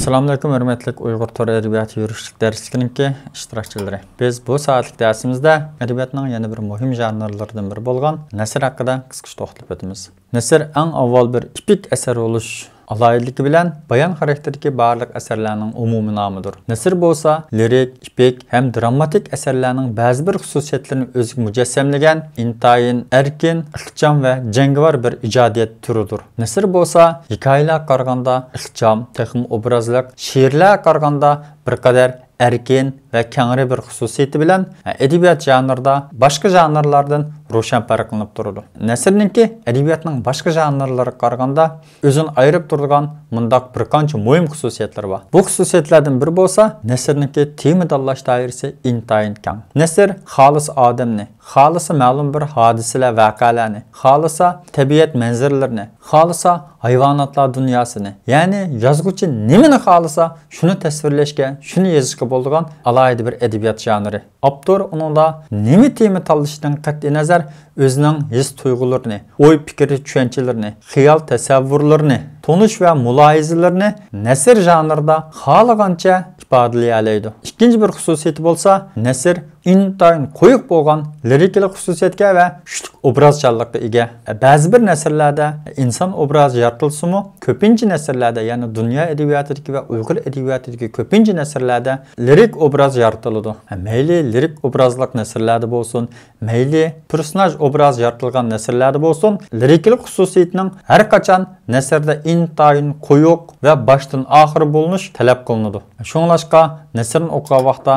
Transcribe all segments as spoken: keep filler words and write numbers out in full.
ئەسسالامۇئەلەيكۇم، ھۆرمەتلىك ئۇيغۇر تور ئەدەبىياتى يۈرۈشلۈك دەرسلىكىنىڭكى ئىشتىراكچىلىرى. بىز بۇ سائەتلىك دەرسىمىزدە ئەدەبىياتنىڭ يەنە بىر مۇھىم ژانىرلىرىدىن بىرى بولغان نەسر ھەققىدە قىسقىچە توختىلىپ ئۆتىمىز. نەسر ئەڭ ئاۋۋال بىر ئېپىك ئەسەر بولۇش ئالاھىدىلىكى بىلەن بايان خاراكتېرىدىكى بارلىق ئەسەرلەرنىڭ ئومۇمىي نامىدۇر. نەسر بولسا لىرىك، ئېپىك ھەم دراماتىك ئەسەرلەرنىڭ بەزى بىر خۇسۇسىيەتلىرىنى ئۆزىگە مۇجەسسەملىگەن ئىنتايىن ئەركىن، ئىخچام ۋە جەڭگىۋار بىر ئىجادىيەت تۈرىدۇر. نەسر بولسا ھېكايىلەرگە قارىغاندا ئىخچام، تېخىمۇ ئوبرازلىق، شېئىرلەرگە قارىغاندا بىر قەدەر ئەركىن ۋە كەڭرى بىر خۇسۇسىيىتى بىلەن ئەدەبىيات ژانىرىدا باشقا ژانىرلاردىن روشەن پەرقلىنىپ تۇرىدۇ. نەسرنىڭكى ئەدەبىياتنىڭ باشقا ژانىرلىرىغا قارىغاندا ئۆزىنى ئايرىپ تۇرىدىغان مۇنداق بىر قانچە مۇھىم خۇسۇسىيەتلىرى بار. بۇ خۇسۇسىيەتلەردىن بىرى بولسا نەسرنىڭكى تېما تاللاش دائىرىسى ئىنتايىن كەڭ. نەسر خالىسا ئادەمنى، خالىسا مەلۇم بىر ھادىسىلەر، ۋەقەلەرنى، خالىسا تەبىئەت مەنزىرىلىرىنى، خالىسا ھايۋاناتلار دۇنياسىنى، يەنى يازغۇچى نېمىنى خالىسا شۇنى تەسۋىرلەشكە، شۇنى يېزىشقا بولىدىغان ئالاھىدە بىر ئەدەبىيات ژانىرى. ئاپتور ئۇنىڭدا نېمە تېما تاللىشىدىن قەتئىينەزەر، ئۆزىنىڭ ھېس-تۇيغۇلىرىنى، ئوي-پىكىر چۈشەنچىلىرىنى، خىيال-تەسەۋۋۇرلىرىنى، تونۇش ۋە مۇلاھىزىلىرىنى نەسر ژانىرىدا خالىغانچە ئىپادىلىيەلەيدۇ. ئىككىنچى بىر خۇسۇسىيىتى بولسا، نەسر ئىنتايىن قويۇق بولغان لىرىكىلىق خۇسۇسىيەتكە ۋە كۈچلۈك ئوبرازچانلىققا ئىگە. بەزى بىر نەسرلەردە ئىنسان ئوبرازى يارىتىلسىمۇ، كۆپىنچە نەسرلەردە، يەنى دۇنيا ئەدەبىياتىدىكى ۋە ئۇيغۇر ئەدەبىياتىدىكى كۆپىنچە نەسرلەردە لىرىك ئوبراز يارىتىلىدۇ. مەيلى لىرىك ئوبرازلىق نەسرلەردە بولسۇن، مەيلى پېرسوناژ ئوبرازى يارىتىلغان نەسرلەردە بولسۇن، لىرىكىلىق خۇسۇسىيىتىنىڭ ھەر قاچان نەسرىدە ئىنتايىن قويۇق ۋە باشتىن ئاخىر بولۇنۇش تەلەپ قىلىنىدۇ. شۇڭلاشقا نەسرنى ئوقۇغان ۋاقىتتا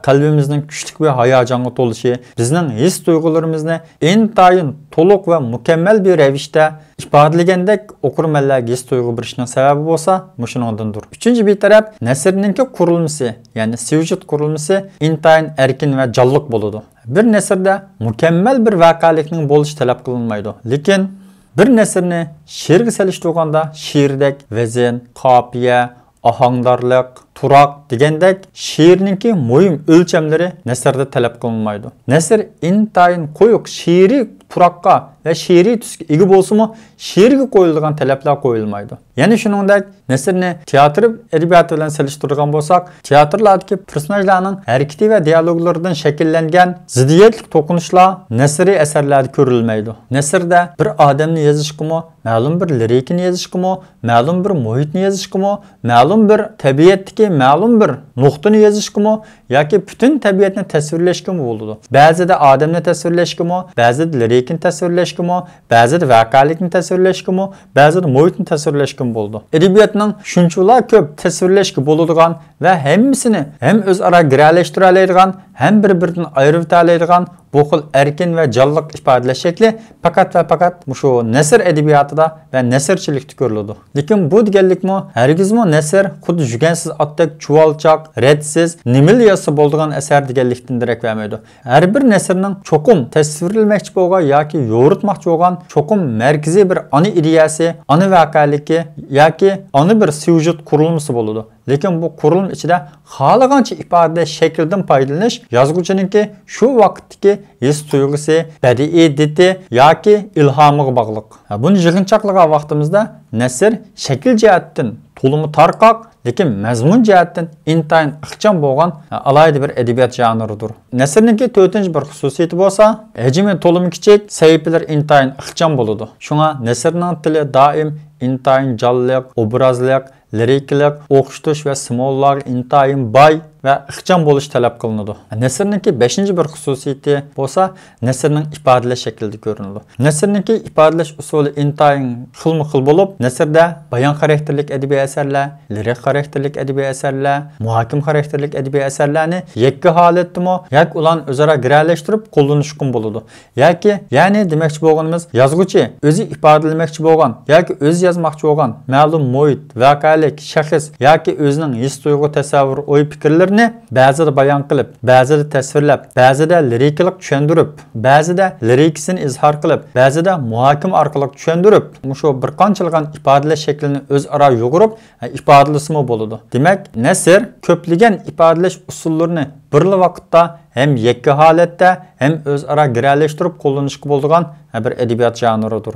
قەلبىمىزنىڭ كۈچلۈك بىر ھاياجانغا تولۇشى، بىزنىڭ ھېس-تۇيغۇلىرىمىزنى ئىنتايىن تولۇق ۋە مۇكەممەل بىر رەۋىشتە ئىپادىلىگەندەك ئوقۇرمەنلەرگە ھېس-تۇيغۇ بېرىشنىڭ سەۋەبى بولسا مۇشۇنىڭدىندۇر. ئۈچىنچى بىر تەرەپ، نەسرنىڭكى قۇرۇلمىسى، يەنى سيۇژېت قۇرۇلمىسى ئىنتايىن ئەركىن ۋە جانلىق بولىدۇ. بىر نەسرىدە مۇكەممەل بىر ۋەقەلىكنىڭ بولۇشى تەلەپ قىلىنمايدۇ، لېكىن بىر نەسرنى شېئىرگە سېلىشتۇرغاندا شېئىردەك ۋەزىن، قاپىيە، ئاھاڭدارلىق، تۇراق دېگەندەك شېئىرنىڭكى مۇھىم ئۆلچەملىرى نەسرىدە تەلەپ قىلىنمايدۇ. نەسر ئىنتايىن قويۇق شېئىرىي پۇراققا ۋە شېئىرىي تۈسكە ئىگە بولسىمۇ، شېئىرگە قويۇلىدىغان تەلەپلەر قويۇلمايدۇ. يەنە شۇنىڭدەك نەسرنى تىياتىر ئەدەبىياتى بىلەن سېلىشتۇرىدىغان بولساق، تىياتىرلاردىكى پېرسوناژلارنىڭ ھەرىكىتى ۋە دىيالوگلىرىدىن شەكىللەنگەن زىددىيەتلىك توقۇنۇشلار نەسرىي ئەسەرلەردە كۆرۈلمەيدۇ. نەسرىدە بىر ئادەمنى يېزىشقىمۇ، مەلۇم بىر لىرىكىنى يېزىشقىمۇ، مەلۇم بىر مۇھىتنى يېزىشقىمۇ، مەلۇم بىر تەبىئەتتىكى مەلۇم بىر نۇقتىنى يېزىشقىمۇ ياكى پۈتۈن تەبىئەتنى تەسۋىرلەشكىمۇ بولىدۇ. بەزىدە ئادەمنى تەسۋىرلەشكىمۇ، بەزىدە لىرىكىنى تەسۋىرلەشكىمۇ، بەزىدە ۋەقەلىكنى تەسۋىرلەشكىمۇ، بەزىدە مۇھىتنى تەسۋىرلەشكىمۇ بولىدۇ. ئەدەبىياتنىڭ شۇنچىۋالا كۆپ تەسۋىرلەشكە بولىدىغان ۋە ھەممىسىنى ھەم ئۆزئارا گىرەلەشتۈرەلەيدىغان، ھەم بىر-بىرىدىن ئايرىۋېتەلەيدىغان بۇ خىل ئەركىن ۋە جانلىق ئىپادىلەش شەكلى پەقەت ۋە پەقەت مۇشۇ نەسر ئەدەبىياتىدا ۋە نەسرچىلىكتە كۆرۈلىدۇ. لېكىن بۇ دېگەنلىكمۇ ھەرگىزمۇ نەسر خۇددى يۈگەنسىز ئاتتەك چۇۋالچاق، رەتسىز، نېمىلا يازسا بولىدىغان ئەسەر دېگەنلىكتىن دېرەك بەرمەيدۇ. ھەر بىر نەسرنىڭ چوقۇم تەسۋىرلىمەكچى بولغان ياكى يورۇتماقچى بولغان چوقۇم مەركىزىي بىر ئانا ئىدىيەسى، ئانا ۋەقەلىكى ياكى ئانا بىر سيۇژېت قۇرۇلمىسى بولىدۇ. لېكىن بۇ قۇرۇلما ئىچىدە خالىغانچە ئىپادىلەش شەكلىدىن پايدىلىنىش يازغۇچىنىڭكى شۇ ۋاقىتتىكى ھېس-تۇيغۇسى، بەدىئىيىتى ياكى ئىلھامىغا باغلىق. بۇنى يىغىنچاقلىغان ۋاقتىمىزدا نەسر شەكىل جەھەتتىن تولىمۇ تارقاق، لېكىن مەزمۇن جەھەتتىن ئىنتايىن ئىخچام بولغان ئالاھىدە بىر ئەدەبىيات ژانىرىدۇر. نەسرنىڭكى تۆتىنچى بىر خۇسۇسىيىتى بولسا، ھەجمى تولىمۇ كىچىك، سەھىپىلىرى ئىنتايىن ئىخچام بولىدۇ. شۇڭا نەسرنىڭ تىلى دائىم ئىنتايىن جانلىق، ئوبرازلىق، لىرىكىلىق، ئوخشىتىش ۋە سىمۋوللارغا ئىنتايىن باي ۋە ئىخچام بولۇش تەلەپ قىلىنىدۇ. نەسرنىڭكى بەشىنچى بىر خۇسۇسىيىتى بولسا، نەسرنىڭ ئىپادىلەش شەكلىدە كۆرۈنىدۇ. نەسرنىڭكى ئىپادىلەش ئۇسۇلى ئىنتايىن خىلمۇ خىل بولۇپ، نەسردە بايان خاراكتېرلىك ئەدەبىي ئەسەرلەر، لىرىك خاراكتېرلىك ئەدەبىي ئەسەرلەر، مۇھاكىمە خاراكتېرلىك ئەدەبىي ئەسەرلەرنى يەككە ھالەتتىمۇ ياكى ئۇلارنى ئۆزئارا گىرەلەشتۈرۈپ قوللىنىشقىمۇ بولىدۇ. ياكى، يەنى دېمەكچى بولغىنىمىز، يازغۇچى ئۆزى ئىپادىلىمەكچى بولغان ياكى ئۆزى يازماقچى بولغان مەلۇم مۇھىت، ۋەقەلىك، شەخس ياكى ئۆزىنىڭ ھېس-تۇيغۇ، تەسەۋۋۇر، ئوي-پىكىرلىرىنى بەزىدە بايان قىلىپ، بەزىدە تەسۋىرلەپ، بەزىدە لىرىكىلىق چۈشەندۈرۈپ، بەزىدە لىرىكىسىنى ئىزھار قىلىپ، بەزىدە مۇھاكىمە ئارقىلىق چۈشەندۈرۈپ، مۇشۇ بىر قانچىلىغان ئىپادىلەش شەكلىنى ئۆزئارا يۇغۇرۇپ، ئىپادىلىسىمۇ بولىدۇ. دېمەك، نەسر كۆپلىگەن ئىپادىلەش ئۇسۇللىرىنى بىرلا ۋاقىتتا ھەم يەككە ھالەتتە، ھەم ئۆزئارا گىرەلەشتۈرۈپ قوللىنىشقا بولىدىغان بىر ئەدەبىيات ژانىرىدۇر.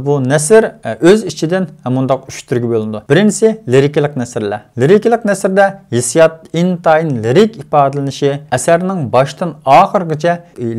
بۇ نەسر ئۆز ئىچىدىن مۇنداق ئۈچ تۈرگە بۆلۈنىدۇ. بىرىنچىسى لىرىكىلىق نەسرلەر. لىرىكىلىق نەسردە ھېسسىيات ئىنتايىن لىرىك ئىپادىلىنىشى، ئەسەرنىڭ باشتىن ئاخىرغىچە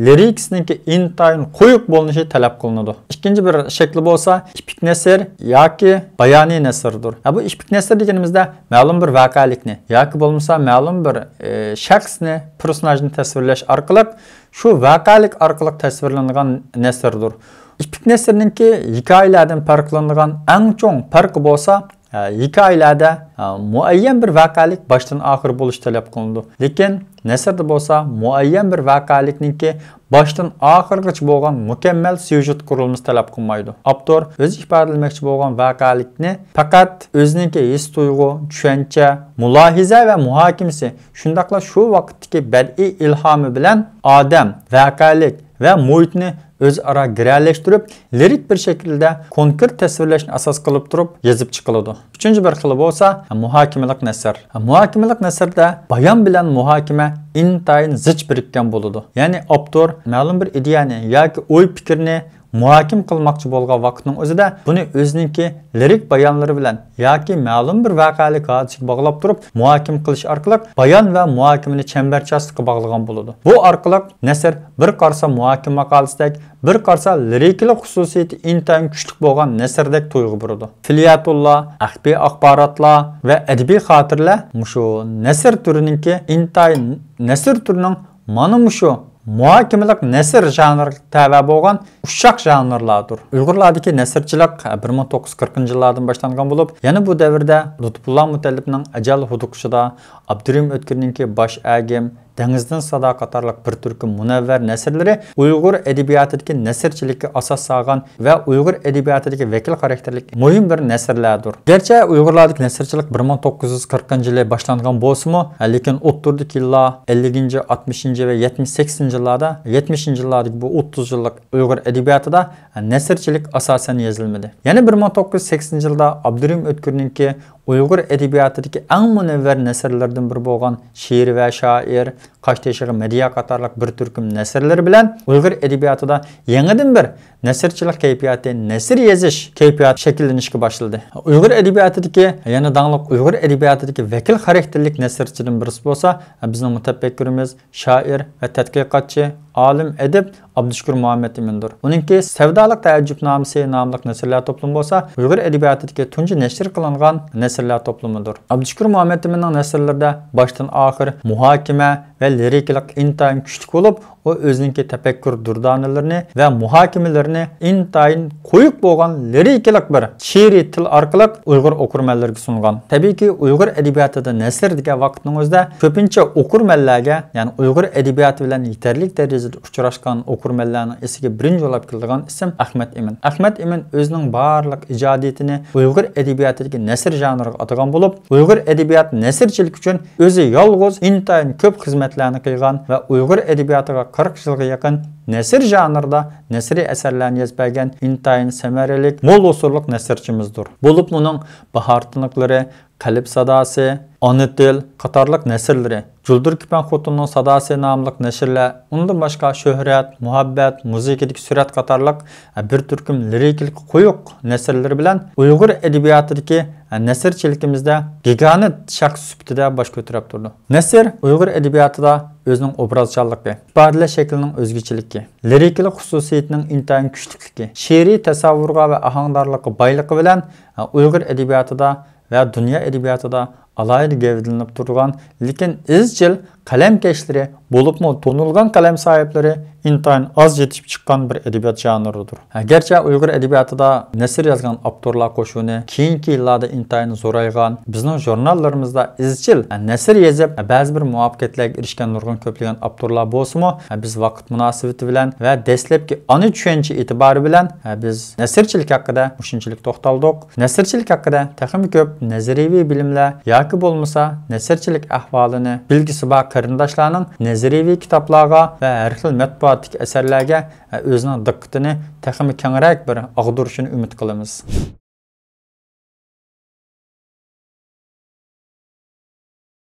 لىرىكىسىنىڭكى ئىنتايىن قويۇق بولۇنۇشى تەلەپ قىلىنىدۇ. ئىككىنچى بىر شەكلى بولسا ئېپىك نەسر ياكى بايانىي نەسردۇر. ھە، بۇ ئېپىك نەسر دېگىنىمىزدە مەلۇم بىر ۋەقەلىكنى ياكى بولمىسا مەلۇم بىر، ئى، شەخسنى، پېرسوناژنى تەسۋىرلەش ئارقىلىق شۇ ۋەقەلىك ئارقىلىق تەسۋىرلىنىدىغان نەسردۇر. ئېپىك نەسرنىڭكى ھېكايىلەردىن پەرقلىنىدىغان ئەڭ چوڭ پەرقى بولسا، ئە، ھېكايىلەردە، ئە، مۇئەييەن بىر ۋەقەلىك باشتىن ئاخىر بولۇشى تەلەپ قىلىنىدۇ. لېكىن نەسردە بولسا مۇئەييەن بىر ۋەقەلىكنىڭكى باشتىن ئاخىرغىچە بولغان مۇكەممەل سيۇژېت قۇرۇلمىسى تەلەپ قىلمايدۇ. ئاپتور ئۆزى ئىپادىلىمەكچى بولغان ۋەقەلىكنى پەقەت ئۆزىنىڭكى ھېس-تۇيغۇ، چۈشەنچە، مۇلاھىزە ۋە مۇھاكىمىسى، شۇنداقلا شۇ ۋاقىتتىكى بەدىئىي ئىلھامى بىلەن ئادەم، ۋەقەلىك ۋە مۇھىتنى ئۆزئارا گىرەلەشتۈرۈپ، لىرىك بىر شەكىلدە كونكرېت تەسۋىرلەشنى ئاساس قىلىپ تۇرۇپ يېزىپ چىقىلىدۇ. ئۈچىنچى بىر خىلى بولسا مۇھاكىمىلىق نەسر. مۇھاكىمىلىق نەسردە بايان بىلەن مۇھاكىمە ئىنتايىن زىچ بىرىككەن بولىدۇ. يەنى ئاپتور مەلۇم بىر ئىدىيەنى ياكى ئوي پىكىرنى مۇھاكىمە قىلماقچى بولغان ۋاقىتنىڭ ئۆزىدە بۇنى ئۆزىنىڭكى لىرىك بايانلىرى بىلەن ياكى مەلۇم بىر ۋەقەلىك ھادىسىگە باغلاپ تۇرۇپ مۇھاكىمە قىلىش ئارقىلىق بايان ۋە مۇھاكىمىنى چەمبەرچاسلىققا باغلىغان بولىدۇ. بۇ ئارقىلىق نەسر بىر قارىسا مۇھاكىمە ماقالىسىدەك، بىر قارىسا لىرىكىلىق خۇسۇسىيىتى ئىنتايىن كۈچلۈك بولغان نەسردەك تۇيغۇ بېرىدۇ. فېليەتونلار، ئەخپىي ئاخباراتلار ۋە ئەدەبىي خاتىرىلەر مۇشۇ نەسر تۈرىنىڭكى ئىنتايىن نەسر تۈرىنىڭ مانا مۇشۇ مۇھاكىمىلىق نەسر ژانىرىغا تەۋە بولغان ئۇششاق ژانىرلاردۇر. ئۇيغۇرلاردىكى نەسرچىلىك بىر مىڭ توققۇز يۈز قىرىقىنچى يىللاردىن باشلانغان بولۇپ، يەنە بۇ دەۋردە لۇتپۇللا مۇتەللىپنىڭ ئەجەل ھودۇقۇشىدا، ئابدۇرېھىم ئۆتكۈرنىڭكى باش ئەگىم، دېڭىزدىن سادا قاتارلىق بىر تۈركۈم مۇنەۋۋەر نەسرلىرى ئۇيغۇر ئەدەبىياتىدىكى نەسرچىلىككە ئاساس سالغان ۋە ئۇيغۇر ئەدەبىياتىدىكى ۋەكىل خاراكتېرلىك مۇھىم بىر نەسرلەردۇر. گەرچە ئۇيغۇرلاردىكى نەسرچىلىك بىر مىڭ توققۇز يۈز قىرىقىنچى يىلى باشلانغان بولسىمۇ، لېكىن ئوتتۇرىدىكى يىللار، ئەللىكىنچى، ئاتمىشىنچى ۋە يەتمىش سەككىزىنچى يىللاردا، يەتمىشىنچى يىللاردىكى بۇ ئوتتۇز يىللىق ئۇيغۇر ئەدەبىياتىدا نەسرچىلىك ئاساسەن يېزىلمىدى. يەنە بىر مىڭ توققۇز يۈز سەككىزىنچى يىلدا ئابدۇرېھىم ئۆتكۈرنىڭكى ئۇيغۇر ئەدەبىياتىدىكى ئەڭ مۇنەۋۋەر نەسرلىرىدىن بىرى بولغان شېئىر ۋە شائىر، قاش تېشىغا مەدھىيە قاتارلىق بىر تۈركۈم نەسرلىرى بىلەن ئۇيغۇر ئەدەبىياتىدا يېڭىدىن بىر نەسرچىلىك كەيپىياتى، نەسر يېزىش كەيپىياتى شەكىللىنىشكە باشلىدى. ئۇيغۇر ئەدەبىياتىدىكى، يەنە داڭلىق ئۇيغۇر ئەدەبىياتىدىكى ۋەكىل خاراكتېرلىك نەسرچىدىن بىرسى بولسا، بىزنىڭ مۇتەپەككۇرىمىز، شائىر ۋە تەتقىقاتچى، ئالىم، ئەدىب ئابدۇشۈكۈر مۇھەممەتئىمىندۇر. ئۇنىڭكى سەۋدالىق تەئەججۈپنامىسى ناملىق نەسرلەر توپلىمى بولسا ئۇيغۇر ئەدەبىياتىدىكى تۇنجى نەشر قىلىنغان نەسرلەر توپلىمىدۇر. ئابدۇشۈكۈر مۇھەممەتئىمىننىڭ نەسرلىرىدە باشتىن ئاخىر مۇھاكىمە ۋە لىرىكىلىق ئىنتايىن كۈچلۈك بولۇپ، ئۇ ئۆزىنىڭكى تەپەككۇر دۇردانىلىرىنى ۋە مۇھاكىمىلىرىنى ئىنتايىن قويۇق بولغان لىرىكىلىق بىر شېئىرىي تىل ئارقىلىق ئۇيغۇر ئوقۇرمەنلىرىگە سۇنغان. تەبىئىيكى، ئۇيغۇر ئەدەبىياتىدا نەسر دېگەن ۋاقىتنىڭ ئۆزىدە كۆپىنچە ئوقۇرمەنلەرگە، يەنى ئۇيغۇر ئەدەبىياتى بىلەن يېتەرلىك دەرىجىدە ئۇچراشقان ئوقۇرمەنلەرنىڭ ئېسىگە بىرىنچى بولۇپ كېلىدىغان ئىسىم ئەخمەت ئىمىن. ئەخمەت ئىمىن ئۆزىنىڭ بارلىق ئىجادىيىتىنى ئۇيغۇر ئەدەبىياتىدىكى نەسر ژانىرىغا ئاتىغان بولۇپ، ئۇيغۇر ئەدەبىيات نەسرچىلىكى ئۈچۈن ئۆزى يالغۇز ئىنتايىن كۆپ خىزمەتلەرنى قىلغان ۋە ئۇيغۇر ئەدەبىياتىغا قىرىق يىلغا يېقىن نەسر ژانىرىدا نەسرىي ئەسەرلەرنى يېزىپ بەرگەن ئىنتايىن سەمەرىلىك، مول ھوسۇللۇق نەسرچىمىزدۇر. بولۇپمۇ ئۇنىڭ باھار تىنىقلىرى، قەلب ساداسى، ئانا تىل قاتارلىق نەسرلىرى، جۇلدۇر كېپەن خوتۇننىڭ ساداسى ناملىق نەشرلەر، ئۇنىڭدىن باشقا شۆھرەت، مۇھەببەت، مۇزىكىدىكى سۈرەت قاتارلىق بىر تۈركۈم لىرىكىلىق قويۇق نەسرلىرى بىلەن ئۇيغۇر ئەدەبىياتىدىكى نەسرچىلىكىمىزدە گىگانت شەخس سۈپىتىدە باش كۆتۈرۈپ تۇرىدۇ. نەسر ئۇيغۇر ئەدەبىياتىدا ئۆزىنىڭ ئوبرازچانلىقى، ئىپادىلەش شەكلىنىڭ ئۆزگىچىلىكى، لىرىكىلىق خۇسۇسىيىتىنىڭ ئىنتايىن كۈچلۈكلۈكى، شېئىرىي تەسەۋۋۇرغا ۋە ئاھاڭدارلىققا بايلىقى بىلەن ئۇيغۇر ئەدەبىياتىدا ۋە دۇنيا ئەدەبىياتىدا ئالاھىدە گەۋدىلىنىپ تۇرىدىغان، لېكىن ئىزچىل قەلەمكەشلىرى، بولۇپمۇ تونۇلغان قەلەم ساھىبلىرى ئىنتايىن ئاز يېتىشىپ چىققان بىر ئەدەبىيات ژانىرىدۇر. گەرچە ئۇيغۇر ئەدەبىياتىدا نەسر يازغان ئاپتورلار قوشۇنى كېيىنكى يىللاردا ئىنتايىن زورايغان، بىزنىڭ ژۇرناللىرىمىزدا ئىزچىل نەسر يېزىپ، بەزى بىر مۇۋەپپەقىيەتلەرگە ئېرىشكەن نۇرغۇن كۆپلىگەن ئاپتورلار بولسىمۇ، بىز ۋاقىت مۇناسىۋىتى بىلەن ۋە دەسلەپكى ئانا چۈشەنچە ئېتىبارى بىلەن، بىز نەسرچىلىك ھەققىدە مۇشۇنچىلىك توختالدۇق. نەسرچىلىك ھەققىدە تېخىمۇ كۆپ نەزەرىيەۋى بىلىملەر ياكى بولمىسا نەسرچىلىك ئەھۋالىنى بىلگۈسى بار قېرىنداشلارنىڭ نەزەرىيەۋى كىتابلارغا ۋە ھەر خىل مەتبۇئاتتىكى ئەسەرلەرگە ئۆزىنىڭ دىققىتىنى تېخىمۇ كەڭرەك بىر ئاغدۇرۇشىنى ئۈمىد قىلىمىز.